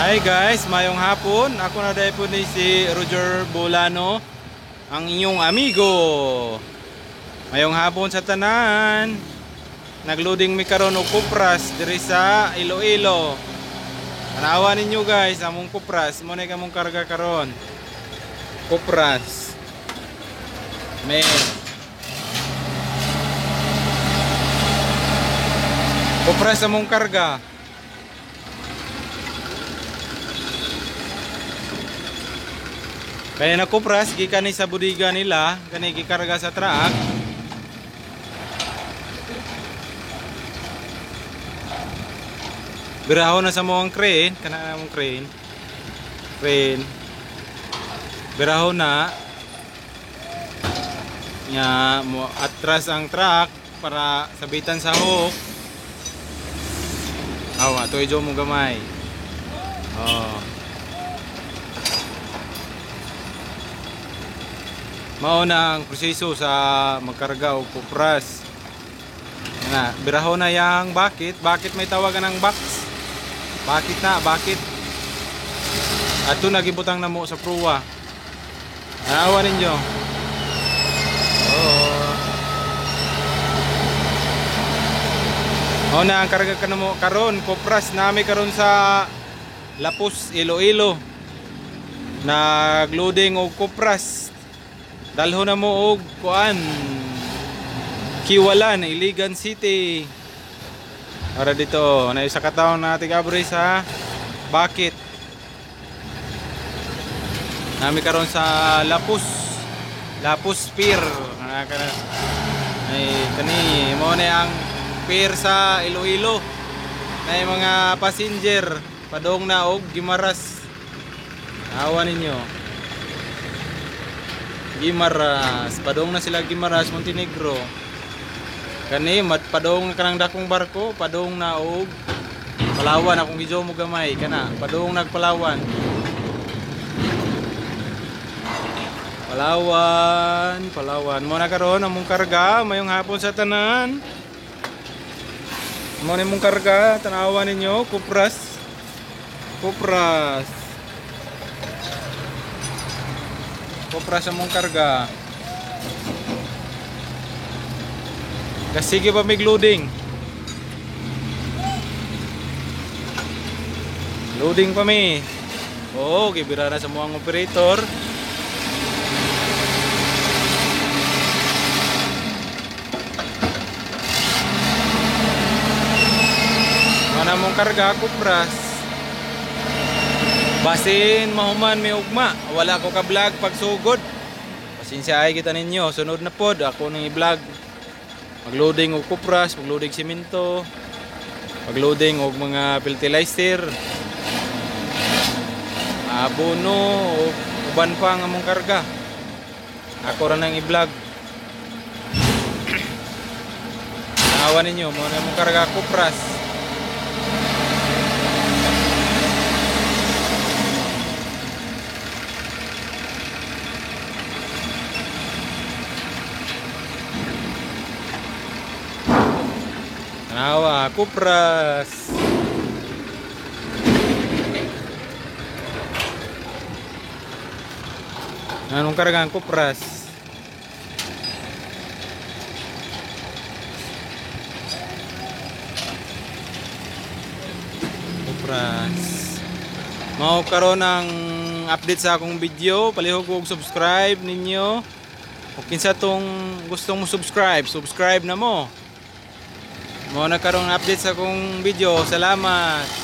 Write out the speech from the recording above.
Hi guys, mayong hapon. Ako na dahil po ni si Roger Bolano, ang inyong amigo. Mayong hapon sa tanan. Nagloading mi karon og kupras diri sa Iloilo. Tanawa ninyo guys, among kupras. Mo na kamong karga karon. Kupras. May kupras among karga. Kaya na kupras gikan ni sa budiga nila, kani gikarga sa truck. Biraho na sa mong crane, kana among crane. Crane. Biraho na. Nya mo atras ang truck para sabitan sa hook. Aw, ato ijo mo gamay. Oh. Mao na ang proseso sa magkarga og kupras. Na, biraho na yang bakit? Bakit may tawagan ng box? Bakit na? Bakit? Ato nagibutang na mo sa pruwa. Tanawa ninyo. Oo. Mao na ang karga ka namo karon, kupras nami karon sa Lapuz, Iloilo. Nagloading og kupras. Dalho na mo og kuan, Kiwalan, Iligan City. Para dito, na isa ka taon na tig-abre sa bakit. Nami karon sa Lapuz. Lapuz Pier. Ay kani mo na ang pier sa Iloilo. Na mga passenger padong na og Gimaras. Awa ninyo. Gimaras, padong na sila Gimaras, Montenegro. Kani padong kanang dakong barko, padong na og Palawan akong gijo mo gamay kana, padong nag Palawan. Palawan, Palawan. Mo na karon among karga, mayong hapon sa tanan. Mo na imong karga, tanawa ninyo, kupras. Kupras. Kupras among karga. Kasige pa mig loading. Loading pa mi. Oo, gibira na sa muang operator. Mana mong karga, kupras. Basin mahuman may ugma. Wala ko ka vlog pagsugod. Pasensya ay kita ninyo. Sunod na pod ako nang i-vlog. Magloading og kupras, magloading simento, magloading og mga fertilizer, abono og uban pa ang among karga. Ako ra nang i-vlog. Tanawa ninyo, mo na among karga kupras. Tanawa, kupras. Anong karga ang kupras? Kupras. Mao karon ang update sa akong video. Palihog og subscribe ninyo. Kung kinsa tong gustong mo subscribe, subscribe na mo. Mao na karong update sa akong video. Salamat.